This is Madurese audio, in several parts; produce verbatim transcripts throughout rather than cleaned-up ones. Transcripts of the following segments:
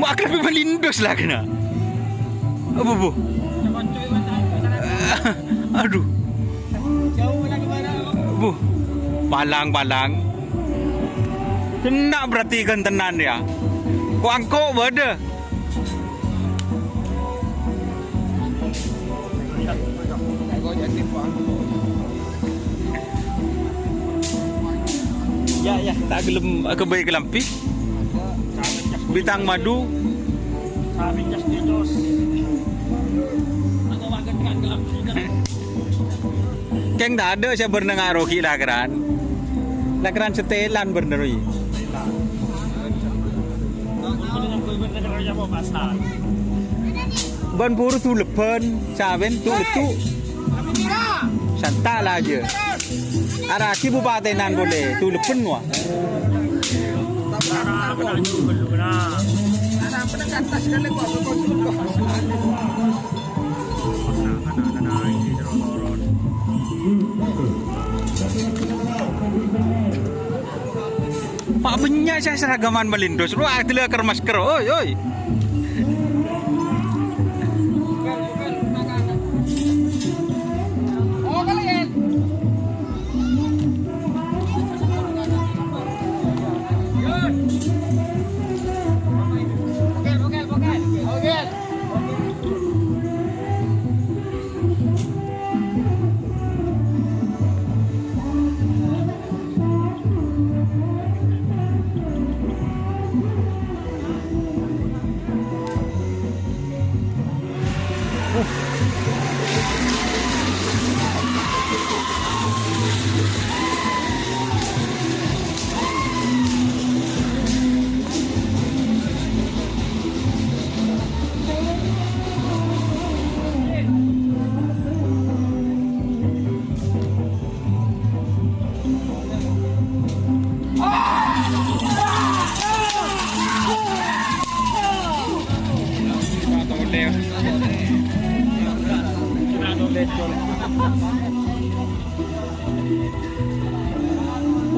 Akalabhi bân Lindos la kèna. Abu, bu. Aduh. Bu. Palang, palang. Kèna berarti ghântenan, yâ. Ko' angko' bâdâ. Yâ, yâ, ta' ghellem aghâbây kalambhi. Bintang madu. Kèng tadâ' sè bârna ngarogi lakèran. Lakèran setelan bârna roy. Bân buru tulebbhân, sawèn tu'-lettu'. Santa' la jâ. Araghi bupatènan polè, tulebbhân wa. Ma' bânnya' sè seragaman bân Lindos. Lu adilâ ker-masker, oi, oi.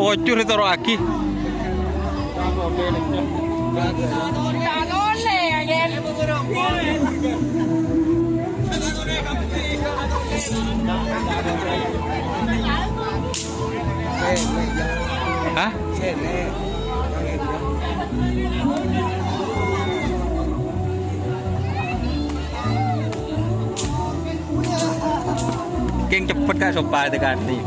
Ocor ètoro'aghi. Hah? Kèng ceppet, Kak, sopa tèka'aghi.